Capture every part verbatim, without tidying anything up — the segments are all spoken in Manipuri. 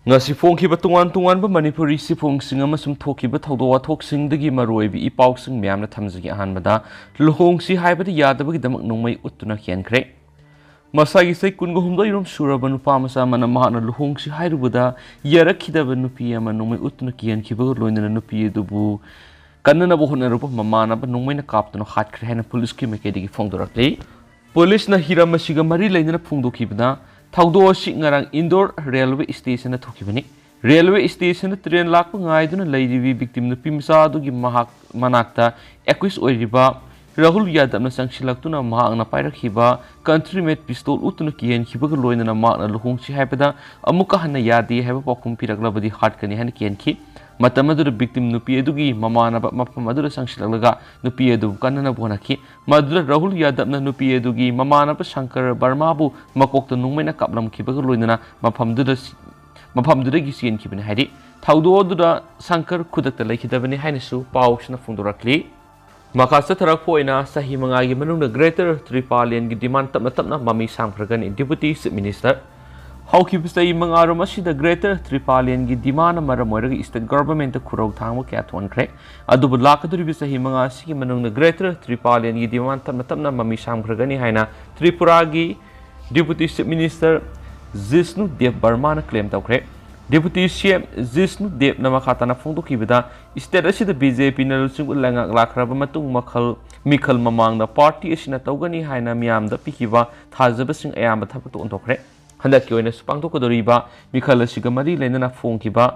ꯉꯁꯤ ꯐꯣꯡꯈꯤꯕ ꯇꯣꯉꯥꯟ ꯇꯣꯉꯥꯟꯕ ꯃꯅꯤꯄꯨꯔꯤ ꯁꯤꯐꯣꯡꯁꯤꯡ ꯑꯃꯁꯨꯡ ꯊꯣꯛꯈꯤꯕ ꯊꯧꯗꯣꯛ ꯋꯥꯊꯣꯛꯁꯤꯡꯗꯒꯤ ꯃꯔꯨꯑꯣꯏꯕ ꯏ ꯄꯥꯎꯁꯤꯡ ꯃꯌꯥꯝꯅ ꯊꯝꯖꯒꯦ꯫ ꯑꯍꯥꯟꯕꯗ, ꯂꯨꯍꯣꯡꯁꯤ ꯍꯥꯏꯕꯗ ꯌꯥꯗꯕꯒꯤꯗꯃꯛ ꯅꯣꯡꯃꯩ ꯎꯠꯇꯨꯅ ꯀꯤꯍꯟꯈ꯭ꯔꯦ꯫ ꯃꯁꯥꯒꯤ ꯆꯍꯤ ꯀꯨꯟꯒ ꯍꯨꯝꯗꯣꯏꯔꯣꯝ ꯁꯨꯔꯕ ꯅꯨꯄꯥ ꯃꯆꯥ ꯑꯃꯅ ꯃꯍꯥꯛꯅ ꯂꯨꯍꯣꯡꯁꯤ ꯍꯥꯏꯔꯨꯕꯗ ꯌꯥꯔꯛꯈꯤꯗꯕ ꯅꯨꯄꯤ ꯑꯃ ꯅꯣꯡꯃꯩ ꯎꯠꯇꯨꯅ ꯀꯤꯍꯟꯈꯤꯕꯒ ꯂꯣꯏꯅꯅ ꯅꯨꯄꯤ ꯑꯗꯨꯕꯨ ꯀꯟꯅꯅꯕ ꯍꯣꯠꯅꯔꯨꯕ ꯃꯃꯥꯟꯅꯕ ꯅꯣꯡꯃꯩꯅ ꯀꯥꯞꯇꯨꯅ ꯍꯥꯠꯈ꯭ꯔꯦ ꯍꯥꯏꯅ ꯄꯨꯂꯤꯁꯀꯤ ꯃꯥꯏꯀꯩꯗꯒꯤ ꯐꯣꯡꯗꯣꯔꯛꯂꯤ꯫ ꯄꯨꯂꯤꯁꯅ ꯍꯤꯔꯝ ꯑꯁꯤꯒ ꯃꯔꯤ ꯂꯩꯅꯅ ꯐꯣꯡꯗꯣꯛꯈꯤꯕꯗ, ꯊꯧꯗꯣꯛ ꯑꯁꯤ ꯉꯔꯥꯡ ꯏꯟꯗꯣꯔ ꯔꯦꯜꯋꯦ ꯁ꯭ꯇꯦꯁꯟꯗ ꯊꯣꯛꯈꯤꯕꯅꯤ꯫ ꯔꯦꯜꯋꯦ ꯁ꯭ꯇꯦꯁꯟꯗ ꯇ꯭ꯔꯦꯟ ꯂꯥꯛꯄ ꯉꯥꯏꯗꯨꯅ ꯂꯩꯔꯤꯕꯤ ꯚꯤꯛꯇꯤꯝ ꯅꯨꯄꯤ ꯃꯆꯥ ꯑꯗꯨꯒꯤ ꯃꯍꯥꯛ ꯃꯅꯥꯛꯇ ꯑꯦꯀ꯭ꯌꯨꯁ ꯑꯣꯏꯔꯤꯕ ꯔꯥꯍꯨꯜ ꯌꯥꯗꯕꯅ ꯆꯪꯁꯤꯜꯂꯛꯇꯨꯅ ꯃꯍꯥꯛꯅ ꯄꯥꯏꯔꯛꯈꯤꯕ ꯀꯟꯇ꯭ꯔꯤ ꯃꯦꯠ ꯄꯤꯁꯇꯣꯜ ꯎꯠꯇꯨꯅ ꯀꯤꯍꯟꯈꯤꯕꯒ ꯂꯣꯏꯅꯅ ꯃꯍꯥꯛꯅ ꯂꯨꯍꯣꯡꯁꯤ ꯍꯥꯏꯕꯗ ꯑꯃꯨꯛꯀ ꯍꯟꯅ ꯌꯥꯗꯦ ꯍꯥꯏꯕ ꯄꯥꯎꯈꯨꯝ ꯄꯤꯔꯛꯂꯕꯗꯤ ꯍꯥꯠꯀꯅꯤ ꯍꯥꯏꯅ ꯀꯤꯍꯟꯈꯤ꯫ ꯃꯇꯝ ꯑꯗꯨꯗ ꯚꯤꯛꯇꯤꯝ ꯅꯨꯄꯤ ꯑꯗꯨꯒꯤ ꯃꯃꯥꯟꯅꯕ ꯃꯐꯝ ꯑꯗꯨꯗ ꯆꯪꯁꯤꯜꯂꯛꯂꯒ ꯅꯨꯄꯤ ꯑꯗꯨꯕꯨ ꯀꯟꯅꯅꯕ ꯍꯣꯠꯅꯈꯤ꯫ ꯃꯗꯨꯗ ꯔꯥꯍꯨꯜ ꯌꯥꯗꯕꯅ ꯅꯨꯄꯤ ꯑꯗꯨꯒꯤ ꯃꯃꯥꯟꯅꯕ ꯁꯪꯀꯔ ꯕꯔꯃꯥꯕꯨ ꯃꯀꯣꯛꯇ ꯅꯣꯡꯃꯩꯅ ꯀꯥꯞꯂꯝꯈꯤꯕꯒ ꯂꯣꯏꯅꯅ ꯃꯐꯝꯗꯨꯗ ꯁꯤ-, ꯃꯐꯝꯗꯨꯗꯒꯤ ꯆꯦꯟꯈꯤꯕꯅꯤ ꯍꯥꯏꯔꯤ꯫ ꯊꯧꯗꯣꯛ ꯑꯗꯨꯗ ꯁꯪꯀꯔ ꯈꯨꯗꯛꯇ ꯂꯩꯈꯤꯗꯕꯅꯤ ꯍꯥꯏꯅꯁꯨ ꯄꯥꯎꯁꯤꯅ ꯐꯣꯡꯗꯣꯔꯛꯂꯤ꯫ ꯃꯈꯥ ꯆꯠꯊꯔꯛꯄ ꯑꯣꯏꯅ ꯆꯍꯤ ꯃꯉꯥꯒꯤ ꯃꯅꯨꯡꯗ ꯒ꯭ꯔꯦꯇꯔ ꯇ꯭ꯔꯤꯄꯥꯂꯤꯌꯟꯒꯤ ꯗꯤꯃꯥꯟ ꯇꯞꯅ ꯇꯞꯅ ꯃꯃꯤ ꯁꯥꯝꯈ꯭ꯔꯒꯅꯤ, ꯗꯤꯄꯨꯇꯤ ꯆꯤꯐ ꯃꯤꯅꯤꯁꯇꯔ꯫ ꯍꯧꯈꯤꯕ ꯆꯍꯤ ꯃꯉꯥꯔꯣꯝ ꯑꯁꯤꯗ ꯒ꯭ꯔꯦꯇꯔ ꯇ꯭ꯔꯤꯄꯥꯂꯤꯌꯟꯒꯤ ꯗꯤꯃꯥꯟꯅ ꯃꯔꯝ ꯑꯣꯏꯔꯒ ꯁ꯭ꯇꯦꯠ ꯒꯚꯔꯟꯃꯦꯟꯠꯇ ꯈꯨꯔꯧ ꯊꯥꯡꯕ ꯀꯌꯥ ꯊꯣꯛꯍꯟꯈ꯭ꯔꯦ꯫ ꯑꯗꯨꯕꯨ ꯂꯥꯛꯀꯗꯧꯔꯤꯕ ꯆꯍꯤ ꯃꯉꯥ ꯑꯁꯤꯒꯤ ꯃꯅꯨꯡꯗ ꯒ꯭ꯔꯦꯇꯔ ꯇ꯭ꯔꯤꯄꯥꯂꯤꯌꯟꯒꯤ ꯗꯤꯃꯥꯟ ꯇꯞꯅ ꯇꯞꯅ ꯃꯃꯤ ꯁꯥꯝꯈ꯭ꯔꯒꯅꯤ ꯍꯥꯏꯅ ꯇ꯭ꯔꯤꯄꯨꯔꯥꯒꯤ ꯗꯤꯄꯨꯇꯤ ꯆꯤꯐ ꯃꯤꯅꯤꯁꯇꯔ ꯖꯤꯁꯅꯨ ꯗꯦꯕ ꯕꯔꯃꯥꯅ ꯀ꯭ꯂꯦꯝ ꯇꯧꯈ꯭ꯔꯦ꯫ ꯗꯤꯄꯨꯇꯤ ꯁꯤ ꯑꯦꯝ ꯖꯤꯁꯅꯨ ꯗꯦꯕꯅ ꯃꯈꯥ ꯇꯥꯅ ꯐꯣꯡꯗꯣꯛꯈꯤꯕꯗ, ꯁ꯭ꯇꯦꯠ ꯑꯁꯤꯗ ꯕꯤ ꯖꯦ ꯄꯤꯅ ꯂꯨꯆꯤꯡꯕ ꯂꯩꯉꯥꯛ ꯂꯥꯛꯈ꯭ꯔꯕ ꯃꯇꯨꯡ ꯃꯈꯜ, ꯃꯤꯈꯜ ꯃꯃꯥꯡꯗ ꯄꯥꯔꯇꯤ ꯑꯁꯤꯅ ꯇꯧꯒꯅꯤ ꯍꯥꯏꯅ ꯃꯤꯌꯥꯝꯗ ꯄꯤꯈꯤꯕ ꯊꯥꯖꯕꯁꯤꯡ ꯑꯌꯥꯝꯕ ꯊꯕꯛꯇ ꯑꯣꯟꯊꯣꯛꯈ꯭ꯔꯦ꯫ ꯍꯟꯗꯛꯀꯤ ꯑꯣꯏꯅꯁꯨ ꯄꯥꯡꯊꯣꯛꯀꯗꯧꯔꯤꯕ ꯃꯤꯈꯜ ꯑꯁꯤꯒ ꯃꯔꯤ ꯂꯩꯅꯅ ꯐꯣꯡꯈꯤꯕ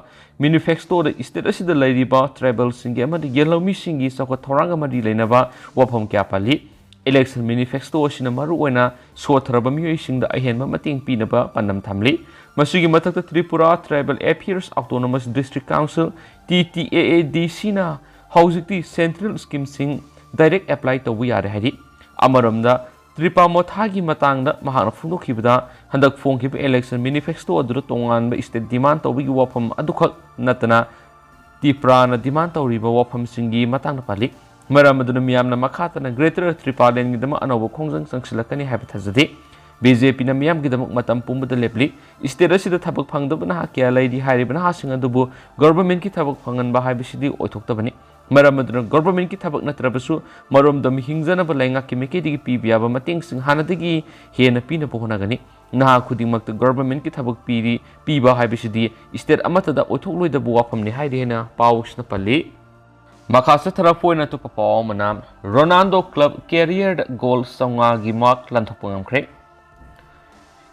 ꯃꯦꯅꯤꯐꯦꯁꯇꯣꯗ ꯁ꯭ꯇꯦꯠ ꯑꯁꯤꯗ ꯂꯩꯔꯤꯕ ꯇ꯭ꯔꯥꯏꯕꯦꯜꯁꯤꯡꯒꯤ ꯑꯃꯗꯤ ꯌꯦꯜꯍꯧꯃꯤꯁꯤꯡꯒꯤ ꯆꯥꯎꯈꯠ ꯊꯧꯔꯥꯡꯒ ꯃꯔꯤ ꯂꯩꯅꯕ ꯋꯥꯐꯝ ꯀꯌꯥ ꯄꯜꯂꯤ꯫ ꯏꯂꯦꯛꯁꯟ ꯃꯦꯅꯤꯐꯦꯁꯇꯣ ꯑꯁꯤꯅ ꯃꯔꯨꯑꯣꯏꯅ ꯁꯣꯠꯊꯔꯕ ꯃꯤꯑꯣꯏꯁꯤꯡꯗ ꯑꯍꯦꯟꯕ ꯃꯇꯦꯡ ꯄꯤꯅꯕ ꯄꯥꯟꯗꯝ ꯊꯝꯂꯤ꯫ ꯃꯁꯤꯒꯤ ꯃꯊꯛꯇ Tripura tribal areas autonomous district council, T T A A D ꯁꯤꯅ ꯍꯧꯖꯤꯛꯇꯤ ꯁꯦꯟꯇ꯭ꯔꯦꯜ ꯁ꯭ꯀꯤꯝꯁꯤꯡ ꯗꯥꯏꯔꯦꯛ ꯑꯦꯄ꯭ꯂꯥꯏ ꯇꯧꯕ ꯌꯥꯔꯦ ꯍꯥꯏꯔꯤ꯫ ꯑꯃꯔꯣꯝꯗ, ꯇ꯭ꯔꯤꯄꯥ ꯃꯣꯊꯥꯒꯤ ꯃꯇꯥꯡꯗ ꯃꯍꯥꯛꯅ ꯐꯣꯡꯗꯣꯛꯈꯤꯕꯗ, ꯍꯟꯗꯛ ꯐꯣꯡꯈꯤꯕ ꯏꯂꯦꯛꯁꯟ ꯃꯦꯅꯤꯐꯦꯁꯇꯣ ꯑꯗꯨꯗ ꯇꯣꯉꯥꯟꯕ ꯁ꯭ꯇꯦꯠ ꯗꯤꯃꯥꯟ ꯇꯧꯕꯒꯤ ꯋꯥꯐꯝ ꯑꯗꯨꯈꯛ ꯅꯠꯇꯅ, ꯇ꯭ꯔꯤꯄꯨꯔꯥꯅ ꯗꯤꯃꯥꯟ ꯇꯧꯔꯤꯕ ꯋꯥꯐꯝꯁꯤꯡꯒꯤ ꯃꯇꯥꯡꯗ ꯄꯜꯂꯤ꯫ ꯃꯔꯝ ꯑꯗꯨꯅ ꯃꯤꯌꯥꯝꯅ ꯃꯈꯥ ꯇꯥꯅ ꯒ꯭ꯔꯦꯇꯔ ꯇ꯭ꯔꯤꯄꯥꯂꯦꯟꯒꯤꯗꯃꯛ ꯑꯅꯧꯕ ꯈꯣꯡꯖꯪ ꯆꯪꯁꯤꯜꯂꯛꯀꯅꯤ ꯍꯥꯏꯕ ꯊꯥꯖꯗꯦ꯫ ꯕꯤ ꯖꯦ ꯄꯤꯅ ꯃꯤꯌꯥꯝꯒꯤꯗꯃꯛ ꯃꯇꯝ ꯄꯨꯝꯕꯗ ꯂꯦꯞꯂꯤ꯫ State ꯑꯁꯤꯗ ꯊꯕꯛ ꯐꯪꯗꯕ ꯅꯍꯥ ꯀꯌꯥ ꯂꯩꯔꯤ꯫ ꯍꯥꯏꯔꯤꯕ ꯅꯍꯥꯁꯤꯡ ꯑꯗꯨꯕꯨ governmentꯀꯤ ꯊꯕꯛ ꯐꯪꯍꯟꯕ ꯍꯥꯏꯕꯁꯤꯗꯤ ꯑꯣꯏꯊꯣꯛꯇꯕꯅꯤ꯫ ꯃꯔꯝ ꯑꯗꯨꯅ governmentꯀꯤ ꯊꯕꯛ ꯅꯠꯇ꯭ꯔꯕꯁꯨ ꯃꯔꯣꯝꯗꯣꯝ ꯍꯤꯡꯖꯅꯕ ꯂꯩꯉꯥꯛꯀꯤ ꯃꯥꯏꯀꯩꯗꯒꯤ ꯄꯤꯕ ꯌꯥꯕ ꯃꯇꯦꯡꯁꯤꯡ ꯍꯥꯟꯅꯗꯒꯤ ꯍꯦꯟꯅ ꯄꯤꯅꯕ ꯍꯣꯠꯅꯒꯅꯤ꯫ ꯅꯍꯥ ꯈꯨꯗꯤꯡꯃꯛꯇ governmentꯀꯤ ꯊꯕꯛ ꯄꯤꯔꯤ, ꯄꯤꯕ ꯍꯥꯏꯕꯁꯤꯗꯤ state ꯑꯃꯠꯇꯗ ꯑꯣꯏꯊꯣꯛꯂꯣꯏꯗꯕ ꯋꯥꯐꯝꯅꯤ ꯍꯥꯏꯔꯤ ꯍꯥꯏꯅ ꯄꯥꯎꯁꯤꯅ ꯄꯜꯂꯤ꯫ ꯃꯈꯥ ꯆꯠꯊꯔꯛꯄ ꯑꯣꯏꯅ ꯑꯇꯣꯞꯄ ꯄꯥꯎ ꯑꯃꯅ, Ronaldo club careerꯗ goal ꯆꯥꯝꯃꯉꯥꯒꯤ mark ꯂꯥꯟꯊꯣꯛꯄ ꯉꯝꯈ꯭ꯔꯦ꯫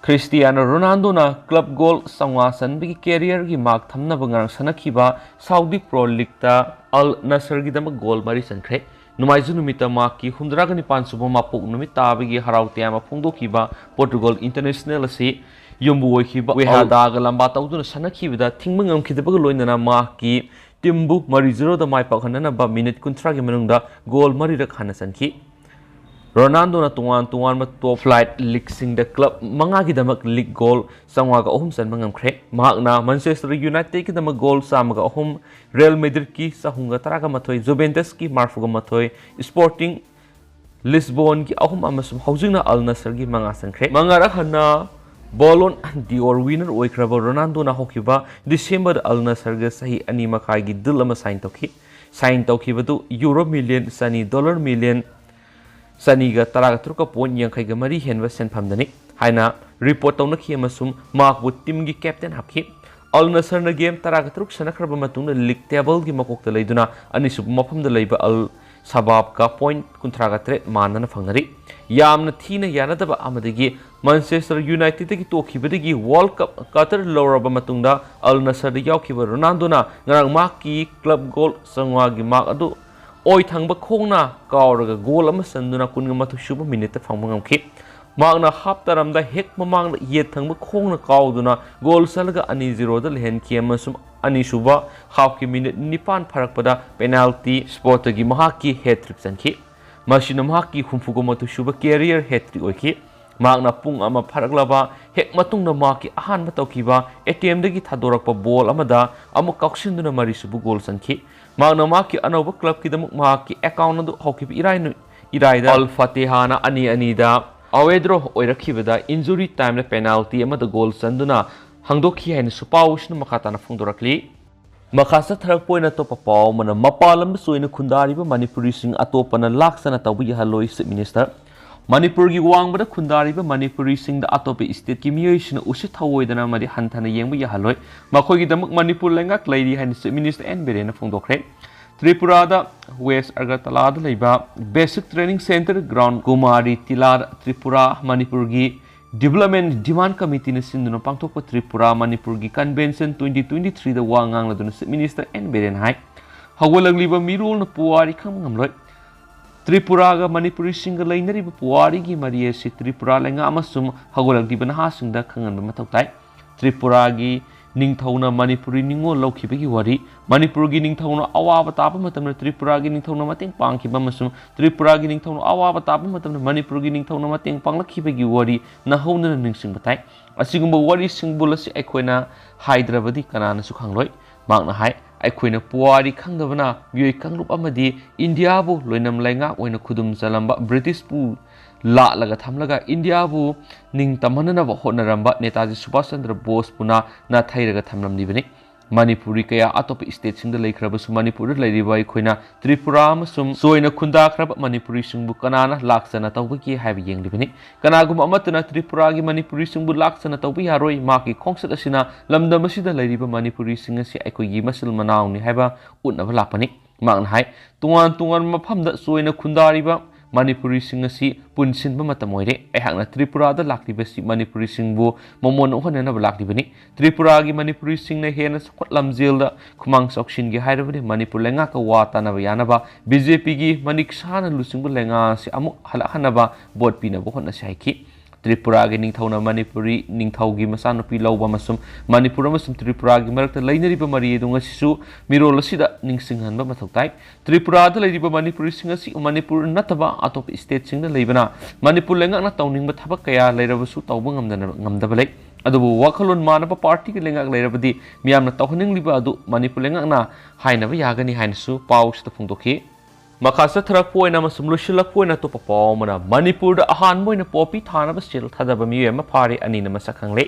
Cristiano Ronaldoꯅ club goal ꯆꯥꯝꯃꯉꯥ ꯆꯟꯕꯒꯤ careerꯒꯤ mark ꯊꯝꯅꯕ ꯉꯔꯥꯡ ꯁꯥꯟꯅꯈꯤꯕ Saudi Pro Leagueꯇ Al Nassrꯒꯤꯗꯃꯛ goal ꯃꯔꯤ ꯆꯟꯈ꯭ꯔꯦ꯫ ꯅꯣꯡꯃꯥꯏꯖꯤꯡ ꯅꯨꯃꯤꯠꯇ ꯃꯍꯥꯛꯀꯤ ꯍꯨꯝꯗ꯭ꯔꯥꯒ ꯅꯤꯄꯥꯟ ꯁꯨꯕ ꯃꯄꯣꯛ ꯅꯨꯃꯤꯠ ꯇꯥꯕꯒꯤ ꯍꯔꯥꯎ ꯇꯌꯥꯝꯕ ꯐꯣꯡꯗꯣꯛꯈꯤꯕ Portugal international ꯑꯁꯤ ꯌꯨꯝꯕꯨ ꯑꯣꯏꯈꯤꯕ ꯋꯦꯍꯥꯗꯥꯒ ꯂꯝꯕꯥ ꯇꯧꯗꯨꯅ ꯁꯥꯟꯅꯈꯤꯕꯗ ꯊꯤꯡꯕ ꯉꯝꯈꯤꯗꯕꯒ ꯂꯣꯏꯅꯅ ꯃꯍꯥꯛꯀꯤ teamꯕꯨ ꯃꯔꯤ zeroꯗ ꯃꯥꯏ ꯄꯥꯛꯍꯟꯅꯅꯕ minute ꯀꯨꯟꯊ꯭ꯔꯥꯒꯤ ꯃꯅꯨꯡꯗ goal ꯃꯔꯤꯔꯛ ꯍꯥꯟꯅ ꯆꯟꯈꯤ꯫ Ronaldoꯅ ꯇꯣꯉꯥꯟ ꯇꯣꯉꯥꯟꯕ top flight leagueꯁꯤꯡꯗ club ꯃꯉꯥꯒꯤꯗꯃꯛ league goal ꯆꯥꯝꯃꯉꯥꯒ ꯑꯍꯨꯝ ꯆꯟꯕ ꯉꯝꯈ꯭ꯔꯦ꯫ ꯃꯍꯥꯛꯅ Manchester Unitedꯀꯤꯗꯃꯛ goal ꯆꯥꯝꯃꯒ ꯑꯍꯨꯝ, Real Madridꯀꯤ ꯆꯍꯨꯝꯒ ꯇꯔꯥꯒ ꯃꯥꯊꯣꯏ, Juventusꯀꯤ ꯃꯔꯤꯐꯨꯒ ꯃꯥꯊꯣꯏ, Sporting Lisbonꯒꯤ ꯑꯍꯨꯝ ꯑꯃꯁꯨꯡ ꯍꯧꯖꯤꯛꯅ Al Nassrꯒꯤ ꯃꯉꯥ ꯆꯟꯈ꯭ꯔꯦ꯫ ꯃꯉꯥꯔꯛ ꯍꯟꯅ Ballon d'Or winner ꯑꯣꯏꯈ꯭ꯔꯕ Ronaldoꯅ ꯍꯧꯈꯤꯕ Decemberꯗ Al Nassrꯒ ꯆꯍꯤ ꯑꯅꯤ ꯃꯈꯥꯏꯒꯤ deal ꯑꯃ sign ꯇꯧꯈꯤ꯫ Sign ꯇꯧꯈꯤꯕꯗꯨ euro million ꯆꯅꯤ, dollar million ꯆꯅꯤꯒ ꯇꯔꯥꯒ ꯇꯔꯨꯛꯀ point ꯌꯥꯡꯈꯩꯒ ꯃꯔꯤ ꯍꯦꯟꯕ ꯁꯦꯟꯐꯝꯗꯅꯤ ꯍꯥꯏꯅ report ꯇꯧꯅꯈꯤ ꯑꯃꯁꯨꯡ ꯃꯍꯥꯛꯄꯨ teamꯒꯤ captain ꯍꯥꯞꯈꯤ꯫ Al Nassrꯅ game ꯇꯔꯥꯒ ꯇꯔꯨꯛ ꯁꯥꯟꯅꯈ꯭ꯔꯕ ꯃꯇꯨꯡꯗ league tableꯒꯤ ꯃꯀꯣꯛꯇ ꯂꯩꯗꯨꯅ ꯑꯅꯤꯁꯨꯕ ꯃꯐꯝꯗ ꯂꯩꯕ Al Shababꯀ point ꯀꯨꯟꯊ꯭ꯔꯥꯒ ꯇꯔꯦꯠ ꯃꯥꯟꯅꯅ ꯐꯪꯅꯔꯤ꯫ ꯌꯥꯝꯅ ꯊꯤꯅ ꯌꯥꯅꯗꯕ ꯑꯃꯗꯒꯤ Manchester Unitedꯗꯒꯤ ꯇꯣꯛꯈꯤꯕꯗꯒꯤ World Cup Qatar ꯂꯧꯔꯕ ꯃꯇꯨꯡꯗ Al Nassrꯗ ꯌꯥꯎꯈꯤꯕ Ronaldoꯅ ꯉꯔꯥꯡ ꯃꯍꯥꯛꯀꯤ club goal ꯆꯥꯝꯃꯉꯥꯒꯤ mark ꯑꯗꯨ ꯑꯣꯏ ꯊꯪꯕ ꯈꯣꯡꯅ ꯀꯥꯎꯔꯒ goal ꯑꯃ ꯆꯟꯗꯨꯅ ꯀꯨꯟꯒ ꯃꯥꯊꯣꯏ ꯁꯨꯕ minuteꯇ ꯐꯪꯕ ꯉꯝꯈꯤ꯫ ꯃꯍꯥꯛꯅ half ꯇꯥꯔꯝꯗꯥꯏ ꯍꯦꯛ ꯃꯃꯥꯡꯗ ꯌꯦꯠ ꯊꯪꯕ ꯈꯣꯡꯅ ꯀꯥꯎꯗꯨꯅ goal ꯆꯜꯂꯒ ꯑꯅꯤ zeroꯗ ꯂꯩꯍꯟꯈꯤ ꯑꯃꯁꯨꯡ ꯑꯅꯤꯁꯨꯕ halfꯀꯤ minute ꯅꯤꯄꯥꯟ ꯐꯥꯔꯛꯄꯗ penalty spotꯇꯒꯤ ꯃꯍꯥꯛꯀꯤ hat-trick ꯆꯟꯈꯤ꯫ ꯃꯁꯤꯅ ꯃꯍꯥꯛꯀꯤ ꯍꯨꯝꯐꯨꯒ ꯃꯥꯊꯣꯏ ꯁꯨꯕ career hat-trick ꯑꯣꯏꯈꯤ꯫ ꯃꯍꯥꯛꯅ ꯄꯨꯡ ꯑꯃ ꯐꯥꯔꯛꯂꯕ ꯍꯦꯛ ꯃꯇꯨꯡꯗ ꯃꯍꯥꯛꯀꯤ ꯑꯍꯥꯟꯕ ꯇꯧꯈꯤꯕ attempt-ꯇꯒꯤ ꯊꯥꯗꯣꯔꯛꯄ ball ꯑꯃꯗ ꯑꯃꯨꯛ ꯀꯥꯎꯁꯤꯟꯗꯨꯅ ꯃꯔꯤꯁꯨꯕ goal ꯆꯟꯈꯤ꯫ ꯃꯍꯥꯛꯅ ꯃꯍꯥꯛꯀꯤ ꯑꯅꯧꯕ clubꯀꯤꯗꯃꯛ ꯃꯍꯥꯛꯀꯤ account ꯑꯗꯨ ꯍꯧꯈꯤꯕ ꯏꯔꯥꯏ ꯅꯨ-, ꯏꯔꯥꯏꯗ Al Fatehꯅ ꯑꯅꯤ ꯑꯅꯤꯗ ꯑꯋꯦꯗ꯭ꯔꯣ ꯑꯣꯏꯔꯛꯈꯤꯕꯗ injury time-ꯗ penalty ꯑꯃꯗ goal ꯆꯟꯗꯨꯅ ꯍꯥꯡꯗꯣꯛꯈꯤ ꯍꯥꯏꯅꯁꯨ ꯄꯥꯎꯁꯤꯅ ꯃꯈꯥ ꯇꯥꯅ ꯐꯣꯡꯗꯣꯔꯛꯂꯤ꯫ ꯃꯈꯥ ꯆꯠꯊꯔꯛꯄ ꯑꯣꯏꯅ ꯑꯇꯣꯞꯄ ꯄꯥꯎ ꯑꯃꯅ, ꯃꯄꯥꯟ ꯂꯝꯗ ꯆꯣꯏꯅ ꯈꯨꯟꯗꯥꯔꯤꯕ ꯃꯅꯤꯄꯨꯔꯤꯁꯤꯡ ꯑꯇꯣꯞꯄꯅ ꯂꯥꯛꯆꯅ ꯇꯧꯕ ꯌꯥꯍꯜꯂꯣꯏ, Chief Minister꯫ ꯃꯅꯤꯄꯨꯔꯒꯤ ꯋꯥꯡꯃꯗ ꯈꯨꯟꯗꯥꯔꯤꯕ ꯃꯅꯤꯄꯨꯔꯤꯁꯤꯡꯗ ꯑꯇꯣꯞꯄ state-ꯀꯤ ꯃꯤꯑꯣꯏꯁꯤꯡꯅ ꯎꯁꯤꯠ ꯊꯑꯣꯏꯗꯅ ꯑꯃꯗꯤ ꯍꯟꯊꯅ ꯌꯦꯡꯕ ꯌꯥꯍꯜꯂꯣꯏ꯫ ꯃꯈꯣꯏꯒꯤꯗꯃꯛ ꯃꯅꯤꯄꯨꯔ ꯂꯩꯉꯥꯛ ꯂꯩꯔꯤ ꯍꯥꯏꯅ Chief Minister ꯑꯦꯟ ꯕꯤꯔꯦꯟꯅ ꯐꯣꯡꯗꯣꯛꯈ꯭ꯔꯦ꯫ ꯇ꯭ꯔꯤꯄꯨꯔꯥꯗ West Agartala-ꯗ ꯂꯩꯕ Basic Training Centre ground Kumari ꯇꯤꯂꯥꯗ Tripura ꯃꯅꯤꯄꯨꯔꯒꯤ Development Demand Committee-ꯅ ꯁꯤꯟꯗꯨꯅ ꯄꯥꯡꯊꯣꯛꯄ ꯇ꯭ꯔꯤꯄꯨꯔꯥ ꯃꯅꯤꯄꯨꯔꯒꯤ Convention twenty twenty-three-ꯗ ꯋꯥ ꯉꯥꯡꯂꯗꯨꯅ Chief Minister ꯑꯦꯟ ꯕꯤꯔꯦꯟ ꯍꯥꯏ, ꯍꯧꯒꯠꯂꯛꯂꯤꯕ ꯃꯤꯔꯣꯜꯅ ꯄꯨꯋꯥꯔꯤ ꯈꯪꯕ ꯉꯝꯂꯣꯏ꯫ ꯇ꯭ꯔꯤꯄꯨꯔꯥꯒ ꯃꯅꯤꯄꯨꯔꯤꯁꯤꯡꯒ ꯂꯩꯅꯔꯤꯕ ꯄꯨꯋꯥꯔꯤꯒꯤ ꯃꯔꯤ ꯑꯁꯤ ꯇ꯭ꯔꯤꯄꯨꯔꯥ ꯂꯩꯉꯥꯛ ꯑꯃꯁꯨꯡ ꯍꯧꯒꯠꯂꯛꯂꯤꯕ ꯅꯍꯥꯁꯤꯡꯗ ꯈꯪꯍꯟꯕ ꯃꯊꯧ ꯇꯥꯏ꯫ ꯇ꯭ꯔꯤꯄꯨꯔꯥꯒꯤ ꯅꯤꯡꯊꯧꯅ ꯃꯅꯤꯄꯨꯔꯤ ꯅꯤꯡꯉꯣꯜ ꯂꯧꯈꯤꯕꯒꯤ ꯋꯥꯔꯤ, ꯃꯅꯤꯄꯨꯔꯒꯤ ꯅꯤꯡꯊꯧꯅ ꯑꯋꯥꯕ ꯇꯥꯕ ꯃꯇꯝꯗ ꯇ꯭ꯔꯤꯄꯨꯔꯥꯒꯤ ꯅꯤꯡꯊꯧꯅ ꯃꯇꯦꯡ ꯄꯥꯡꯈꯤꯕ ꯑꯃꯁꯨꯡ ꯇ꯭ꯔꯤꯄꯨꯔꯥꯒꯤ ꯅꯤꯡꯊꯧꯅ ꯑꯋꯥꯕ ꯇꯥꯕ ꯃꯇꯝꯗ ꯃꯅꯤꯄꯨꯔꯒꯤ ꯅꯤꯡꯊꯧꯅ ꯃꯇꯦꯡ ꯄꯥꯡꯂꯛꯈꯤꯕꯒꯤ ꯋꯥꯔꯤ ꯅꯧꯍꯧꯅꯅ ꯅꯤꯡꯁꯤꯡꯕ ꯇꯥꯏ꯫ ꯑꯁꯤꯒꯨꯝꯕ ꯋꯥꯔꯤ ꯁꯤꯡꯕꯨꯜ ꯑꯁꯤ ꯑꯩꯈꯣꯏꯅ ꯍꯥꯏꯗ꯭ꯔꯕꯗꯤ ꯀꯅꯥꯅꯁꯨ ꯈꯪꯂꯣꯏ꯫ ꯃꯍꯥꯛꯅ ꯍꯥꯏ, ꯑꯩꯈꯣꯏꯅ ꯄꯨꯋꯥꯔꯤ ꯈꯪꯗꯕꯅ ꯃꯤꯑꯣꯏ ꯀꯥꯡꯂꯨꯞ ꯑꯃꯗꯤ ꯏꯟꯗꯤꯌꯥꯕꯨ ꯂꯣꯏꯅꯝ ꯂꯩꯉꯥꯛ ꯑꯣꯏꯅ ꯈꯨꯗꯨꯝ ꯆꯜꯂꯝꯕ ꯕ꯭ꯔꯤꯇꯤꯁꯄꯨ ꯂꯥꯠꯂꯒ ꯊꯝꯂꯒ ꯏꯟꯗꯤꯌꯥꯕꯨ ꯅꯤꯡꯇꯝꯍꯟꯅꯅꯕ ꯍꯣꯠꯅꯔꯝꯕ ꯅꯦꯇꯥꯖꯤ ꯁꯨꯚꯥꯁ ꯆꯟꯗ꯭ꯔ ꯕꯣꯁꯄꯨꯅ ꯅꯥꯊꯩꯔꯒ ꯊꯝꯂꯝꯂꯤꯕꯅꯤ꯫ ꯃꯅꯤꯄꯨꯔꯤ ꯀꯌꯥ ꯑꯇꯣꯞꯄ state-ꯁꯤꯡꯗ ꯂꯩꯈ꯭ꯔꯕꯁꯨ ꯃꯅꯤꯄꯨꯔꯗ ꯂꯩꯔꯤꯕ ꯑꯩꯈꯣꯏꯅ ꯇ꯭ꯔꯤꯄꯨꯔꯥ ꯑꯃꯁꯨꯡ ꯆꯣꯏꯅ ꯈꯨꯟꯗꯥꯈ꯭ꯔꯕ ꯃꯅꯤꯄꯨꯔꯤꯁꯤꯡꯕꯨ ꯀꯅꯥꯅ ꯂꯥꯛꯆꯅ ꯇꯧꯕꯒꯦ ꯍꯥꯏꯕ ꯌꯦꯡꯂꯤꯕꯅꯤ꯫ ꯀꯅꯥꯒꯨꯝꯕ ꯑꯃꯠꯇꯅ ꯇ꯭ꯔꯤꯄꯨꯔꯥꯒꯤ ꯃꯅꯤꯄꯨꯔꯤꯁꯤꯡꯕꯨ ꯂꯥꯛꯆꯅ ꯇꯧꯕ ꯌꯥꯔꯣꯏ꯫ ꯃꯍꯥꯛꯀꯤ ꯈꯣꯡꯆꯠ ꯑꯁꯤꯅ ꯂꯝꯗꯝ ꯑꯁꯤꯗ ꯂꯩꯔꯤꯕ ꯃꯅꯤꯄꯨꯔꯤꯁꯤꯡ ꯑꯁꯤ ꯑꯩꯈꯣꯏꯒꯤ ꯃꯆꯤꯜ ꯃꯅꯥꯎꯅꯤ ꯍꯥꯏꯕ ꯎꯠꯅꯕ ꯂꯥꯛꯄꯅꯤ꯫ ꯃꯍꯥꯛꯅ ꯍꯥꯏ, ꯇꯣꯉꯥꯟ ꯇꯣꯉꯥꯟꯕ ꯃꯐꯝꯗ ꯆꯣꯏꯅ ꯈꯨꯟꯗꯥꯔꯤꯕ ꯃꯅꯤꯄꯨꯔꯤꯁꯤꯡ ꯑꯁꯤ ꯄꯨꯟꯁꯤꯟꯕ ꯃꯇꯝ ꯑꯣꯏꯔꯦ꯫ ꯑꯩꯍꯥꯛꯅ ꯇ꯭ꯔꯤꯄꯨꯔꯥꯗ ꯂꯥꯛꯂꯤꯕꯁꯤ ꯃꯅꯤꯄꯨꯔꯤꯁꯤꯡꯕꯨ ꯃꯃꯣꯟ ꯑꯣꯛꯍꯟꯅꯅꯕ ꯂꯥꯛꯂꯤꯕꯅꯤ꯫ ꯇ꯭ꯔꯤꯄꯨꯔꯥꯒꯤ ꯃꯅꯤꯄꯨꯔꯤꯁꯤꯡꯅ ꯍꯦꯟꯅ ꯆꯥꯎꯈꯠ ꯂꯝꯖꯦꯜꯗ ꯈꯨꯃꯥꯡ ꯆꯥꯎꯁꯤꯟꯒꯦ ꯍꯥꯏꯔꯕꯗꯤ ꯃꯅꯤꯄꯨꯔ ꯂꯩꯉꯥꯛꯀ ꯋꯥ ꯇꯥꯅꯕ ꯌꯥꯅꯕ ꯕꯤ ꯖꯦ ꯄꯤꯒꯤ ꯃꯅꯤꯛ ꯁꯥꯅ ꯂꯨꯆꯤꯡꯕ ꯂꯩꯉꯥꯛ ꯑꯁꯤ ꯑꯃꯨꯛ ꯍꯜꯂꯛꯍꯟꯅꯕ vote ꯄꯤꯅꯕ ꯍꯣꯠꯅꯁꯤ ꯍꯥꯏꯈꯤ꯫ ꯇ꯭ꯔꯤꯄꯨꯔꯥꯒꯤ ꯅꯤꯡꯊꯧꯅ ꯃꯅꯤꯄꯨꯔꯤ ꯅꯤꯡꯊꯧꯒꯤ ꯃꯆꯥꯅꯨꯄꯤ ꯂꯧꯕ ꯑꯃꯁꯨꯡ ꯃꯅꯤꯄꯨꯔ ꯑꯃꯁꯨꯡ ꯇ꯭ꯔꯤꯄꯨꯔꯥꯒꯤ ꯃꯔꯛꯇ ꯂꯩꯅꯔꯤꯕ ꯃꯔꯤ ꯑꯗꯨ ꯉꯁꯤꯁꯨ ꯃꯤꯔꯣꯜ ꯑꯁꯤꯗ ꯅꯤꯡꯁꯤꯡꯍꯟꯕ ꯃꯊꯧ ꯇꯥꯏ꯫ ꯇ꯭ꯔꯤꯄꯨꯔꯥꯗ ꯂꯩꯔꯤꯕ ꯃꯅꯤꯄꯨꯔꯤꯁꯤꯡ ꯑꯁꯤ ꯃꯅꯤꯄꯨꯔ ꯅꯠꯇꯕ ꯑꯇꯣꯞꯄ state-ꯁꯤꯡꯗ ꯂꯩꯕꯅ ꯃꯅꯤꯄꯨꯔ ꯂꯩꯉꯥꯛꯅ ꯇꯧꯅꯤꯡꯕ ꯊꯕꯛ ꯀꯌꯥ ꯂꯩꯔꯕꯁꯨ ꯇꯧꯕ ꯉꯝꯗꯅ, ꯉꯝꯗꯕ ꯂꯩ꯫ ꯑꯗꯨꯕꯨ ꯋꯥꯈꯜꯂꯣꯟ ꯃꯥꯟꯅꯕ party-ꯒꯤ ꯂꯩꯉꯥꯛ ꯂꯩꯔꯕꯗꯤ ꯃꯤꯌꯥꯝꯅ ꯇꯧꯍꯟꯅꯤꯡꯂꯤꯕ ꯑꯗꯨ ꯃꯅꯤꯄꯨꯔ ꯂꯩꯉꯥꯛꯅ ꯍꯥꯏꯅꯕ ꯌꯥꯒꯅꯤ ꯍꯥꯏꯅꯁꯨ ꯄꯥꯎꯁꯤꯗ ꯐꯣꯡꯗꯣꯛꯈꯤ꯫ ꯃꯈꯥ ꯆꯠꯊꯔꯛꯄ ꯑꯣꯏꯅ ꯑꯃꯁꯨꯡ ꯂꯣꯏꯁꯤꯜꯂꯛꯄ ꯑꯣꯏꯅ ꯑꯇꯣꯞꯄ ꯄꯥꯎ ꯑꯃꯅ, ꯃꯅꯤꯄꯨꯔꯗ ꯑꯍꯥꯟꯕ ꯑꯣꯏꯅ ꯄꯣꯄꯤ ꯊꯥꯅꯕ ꯁꯦꯜ ꯊꯥꯗꯕ ꯃꯤꯑꯣꯏ ꯑꯃ ꯐꯥꯔꯦ, ꯑꯅꯤꯅ ꯃꯁꯛ ꯈꯪꯂꯦ꯫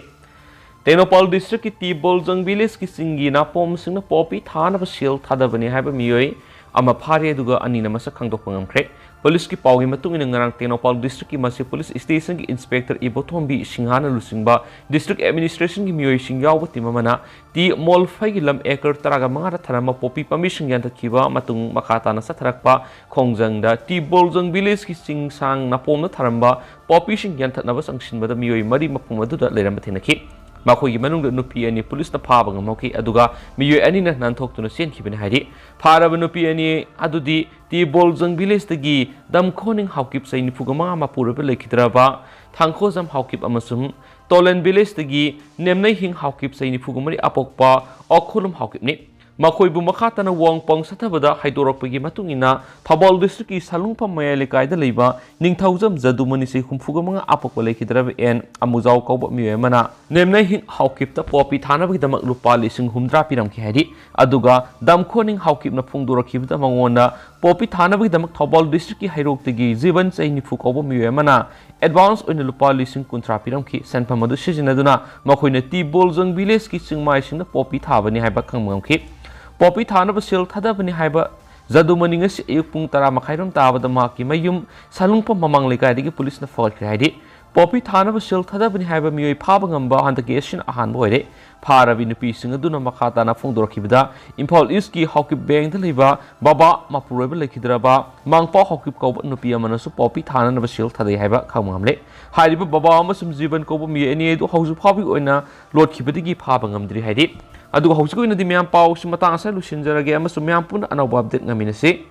ꯇꯦꯡꯅꯧꯄꯥꯜ ꯗꯤꯁꯇ꯭ꯔꯤꯛꯀꯤ ꯇꯤ ꯕꯣꯜꯖꯪ ꯚꯤꯂꯦꯖꯀꯤ ꯆꯤꯡꯒꯤ ꯅꯥꯄꯣꯝꯁꯤꯡꯅ ꯄꯣꯄꯤ ꯊꯥꯅꯕ ꯁꯦꯜ ꯊꯥꯗꯕꯅꯤ ꯍꯥꯏꯕ ꯃꯤꯑꯣꯏ ꯑꯃ ꯐꯥꯔꯦ, ꯑꯗꯨꯒ ꯑꯅꯤꯅ ꯃꯁꯛ ꯈꯪꯗꯣꯛꯄ ꯉꯝꯈ꯭ꯔꯦ꯫ ꯄꯨꯂꯤꯁꯀꯤ ꯄꯥꯎꯒꯤ ꯃꯇꯨꯡ ꯏꯟꯅ, ꯉꯔꯥꯡ ꯇꯦꯡꯅꯧꯄꯥꯜ ꯗꯤꯁꯇ꯭ꯔꯤꯛꯀꯤ ꯃꯁꯤ ꯄꯨꯂꯤꯁ ꯁ꯭ꯇꯦꯁꯟꯒꯤ ꯏꯟꯁꯄꯦꯛꯇꯔ ꯏꯕꯣꯊꯣꯝꯕꯤ ꯁꯤꯡꯍꯥꯅ ꯂꯨꯆꯤꯡꯕ ꯗꯤꯁꯇ꯭ꯔꯤꯛ ꯑꯦꯗꯃꯤꯅꯤꯁꯇ꯭ꯔꯦꯁꯟꯒꯤ ꯃꯤꯑꯣꯏꯁꯤꯡ ꯌꯥꯎꯕ ꯇꯤꯝ ꯑꯃꯅ ꯇꯤ ꯃꯣꯜꯐꯩꯒꯤ ꯂꯝ ꯑꯦꯀꯔ ꯇꯔꯥꯒ ꯃꯉꯥꯗ ꯊꯥꯔꯝꯕ ꯄꯣꯄꯤ ꯄꯥꯝꯕꯤꯁꯤꯡ ꯌꯥꯟꯊꯠꯈꯤꯕ ꯃꯇꯨꯡ, ꯃꯈꯥ ꯇꯥꯅ ꯆꯠꯊꯔꯛꯄ ꯈꯣꯡꯖꯪꯗ ꯇꯤ ꯕꯣꯜꯖꯪ ꯚꯤꯂꯦꯖꯀꯤ ꯆꯤꯡꯁꯥꯡ ꯅꯥꯄꯣꯝꯗ ꯊꯥꯔꯝꯕ ꯄꯣꯄꯤꯁꯤꯡ ꯌꯥꯟꯊꯠꯅꯕ ꯆꯪꯁꯤꯟꯕꯗ ꯃꯤꯑꯣꯏ ꯃꯔꯤ ꯃꯐꯝ ꯑꯗꯨꯗ ꯂꯩꯔꯝꯕ ꯊꯦꯡꯅꯈꯤ꯫ ꯃꯈꯣꯏꯒꯤ ꯃꯅꯨꯡꯗ ꯅꯨꯄꯤ ꯑꯅꯤ ꯄꯨꯂꯤꯁꯅ ꯐꯥꯕ ꯉꯝꯍꯧꯈꯤ, ꯑꯗꯨꯒ ꯃꯤꯑꯣꯏ ꯑꯅꯤꯅ ꯅꯥꯟꯊꯣꯛꯇꯨꯅ ꯆꯦꯟꯈꯤꯕꯅꯤ ꯍꯥꯏꯔꯤ꯫ ꯐꯥꯔꯕ ꯅꯨꯄꯤ ꯑꯅꯤ ꯑꯗꯨꯗꯤ ꯇꯤ ꯕꯣꯜꯖꯪ ꯚꯤꯂꯦꯖꯇꯒꯤ ꯗꯝꯈꯣꯅꯤꯡ ꯍꯥꯎꯀꯤꯞ, ꯆꯍꯤ ꯅꯤꯐꯨꯒ ꯃꯉꯥ, ꯃꯄꯨꯔꯣꯏꯕ ꯂꯩꯈꯤꯗ꯭ꯔꯕ ꯊꯥꯡꯈꯣꯖꯝ ꯍꯥꯎꯀꯤꯞ ꯑꯃꯁꯨꯡ ꯇꯣꯂꯦꯟ ꯚꯤꯂꯦꯖꯇꯒꯤ ꯅꯦꯝꯅꯩꯍꯤꯡ ꯍꯥꯎꯀꯤꯞ, ꯆꯍꯤ ꯅꯤꯐꯨꯒ ꯃꯔꯤ, ꯑꯄꯣꯛꯄ ꯑꯣꯈꯣꯂꯨꯝ ꯍꯥꯎꯀꯤꯞꯅꯤ꯫ ꯃꯈꯣꯏꯕꯨ ꯃꯈꯥ ꯇꯥꯅ ꯋꯥꯡꯄꯥꯎ ꯆꯠꯊꯕꯗ ꯍꯥꯏꯗꯣꯔꯛꯄꯒꯤ ꯃꯇꯨꯡ ꯏꯟꯅ, ꯊꯧꯕꯥꯜ ꯗꯤꯁꯇ꯭ꯔꯤꯛꯀꯤ ꯁꯂꯨꯡꯐꯝ ꯃꯌꯥꯏ ꯂꯩꯀꯥꯏꯗ ꯂꯩꯕ ꯅꯤꯡꯊꯧꯖꯝ ꯖꯗꯨꯃꯅꯤ, ꯆꯍꯤ ꯍꯨꯝꯐꯨꯒ ꯃꯉꯥ, ꯑꯄꯣꯛꯄ ꯂꯩꯈꯤꯗ꯭ꯔꯕ ꯑꯦꯟ ꯑꯃꯨꯖꯥꯎ ꯀꯧꯕ ꯃꯤꯑꯣꯏ ꯑꯃꯅ ꯅꯦꯝꯅꯩꯍꯤꯡ ꯍꯥꯎꯀꯤꯞꯇ ꯄꯣꯄꯤ ꯊꯥꯅꯕꯒꯤꯗꯃꯛ ꯂꯨꯄꯥ ꯂꯤꯁꯤꯡ ꯍꯨꯝꯗ꯭ꯔꯥ ꯄꯤꯔꯝꯈꯤ ꯍꯥꯏꯔꯤ꯫ ꯑꯗꯨꯒ ꯗꯝꯈꯣꯅꯤꯡ ꯍꯥꯎꯀꯤꯞꯅ ꯐꯣꯡꯗꯣꯔꯛꯈꯤꯕꯗ, ꯃꯉꯣꯟꯗ ꯄꯣꯄꯤ ꯊꯥꯅꯕꯒꯤꯗꯃꯛ ꯊꯧꯕꯥꯜ ꯗꯤꯁꯇ꯭ꯔꯤꯛꯀꯤ ꯍꯩꯔꯣꯛꯇꯒꯤ ꯖꯤꯕꯟ, ꯆꯍꯤ ꯅꯤꯐꯨ ꯀꯧꯕ ꯃꯤꯑꯣꯏ ꯑꯃꯅ ꯑꯦꯗꯚꯥꯟꯁ ꯑꯣꯏꯅ ꯂꯨꯄꯥ ꯂꯤꯁꯤꯡ ꯀꯨꯟꯊ꯭ꯔꯥ ꯄꯤꯔꯝꯈꯤ꯫ ꯁꯦꯟꯐꯝ ꯑꯗꯨ ꯁꯤꯖꯤꯟꯅꯗꯨꯅ ꯃꯈꯣꯏꯅ ꯇꯤ ꯕꯣꯜꯖꯪ ꯚꯤꯂꯦꯖꯀꯤ ꯆꯤꯡꯃꯥꯏꯁꯤꯡꯗ ꯄꯣꯄꯤ ꯊꯥꯕꯅꯤ ꯍꯥꯏꯕ ꯈꯪꯕ ꯉꯝꯈꯤ꯫ ꯄꯣꯄꯤ ꯊꯥꯅꯕ ꯁꯦꯜ ꯊꯥꯗꯕꯅꯤ ꯍꯥꯏꯕ ꯖꯗꯨꯃꯅꯤ ꯉꯁꯤ ꯑꯌꯨꯛ ꯄꯨꯡ ꯇꯔꯥ ꯃꯈꯥꯏꯔꯣꯝ ꯇꯥꯕꯗ ꯃꯍꯥꯛꯀꯤ ꯃꯌꯨꯝ ꯁꯂꯨꯡꯐꯝ ꯃꯃꯥꯡ ꯂꯩꯀꯥꯏꯗꯒꯤ ꯄꯨꯂꯤꯁꯅ ꯐꯒꯠꯈ꯭ꯔꯦ ꯍꯥꯏꯔꯤ꯫ ꯄꯣꯄꯤ ꯊꯥꯅꯕ ꯁꯦꯜ ꯊꯥꯗꯕꯅꯤ ꯍꯥꯏꯕ ꯃꯤꯑꯣꯏ ꯐꯥꯕ ꯉꯝꯕ ꯍꯟꯗꯛꯀꯤ ꯑꯁꯤꯅ ꯑꯍꯥꯟꯕ ꯑꯣꯏꯔꯦ꯫ ꯐꯥꯔꯕꯤ ꯅꯨꯄꯤꯁꯤꯡ ꯑꯗꯨꯅ ꯃꯈꯥ ꯇꯥꯅ ꯐꯣꯡꯗꯣꯔꯛꯈꯤꯕꯗ, ꯏꯝꯐꯥꯜ ꯏꯁꯀꯤ ꯍꯥꯎꯀꯤꯞ ꯕꯦꯡꯗ ꯂꯩꯕ ꯕꯕꯥ, ꯃꯄꯨꯔꯣꯏꯕ ꯂꯩꯈꯤꯗ꯭ꯔꯕ ꯃꯥꯡꯄꯥ ꯍꯥꯎꯀꯤꯞ ꯀꯧꯕ ꯅꯨꯄꯤ ꯑꯃꯅꯁꯨ ꯄꯣꯄꯤ ꯊꯥꯅꯅꯕ ꯁꯦꯜ ꯊꯥꯗꯩ ꯍꯥꯏꯕ ꯈꯪꯕ ꯉꯝꯂꯦ꯫ ꯍꯥꯏꯔꯤꯕ ꯕꯕꯥ ꯑꯃꯁꯨꯡ ꯖꯤꯕꯟ ꯀꯧꯕ ꯃꯤꯑꯣꯏ ꯑꯅꯤ ꯑꯗꯨ ꯍꯧꯖꯤꯛ ꯐꯥꯎꯕꯒꯤ ꯑꯣꯏꯅ ꯂꯣꯠꯈꯤꯕꯗꯤ ꯐꯥꯕ ꯉꯝꯗ꯭ꯔꯤ ꯍꯥꯏꯔꯤ꯫ ꯑꯗꯨꯒ ꯍꯧꯖꯤꯛꯀꯤ ꯑꯣꯏꯅꯗꯤ ꯃꯌꯥꯝ ꯄꯥꯎꯁꯤ ꯃꯇꯥꯡ ꯑꯁꯤꯗ ꯂꯣꯏꯁꯤꯟꯖꯔꯒꯦ ꯑꯃꯁꯨꯡ ꯃꯌꯥꯝ ꯄꯨꯟꯅ ꯑꯅꯧꯕ ꯑꯞꯗꯦꯠ ꯉꯥꯏꯃꯤꯟꯅꯁꯤ꯫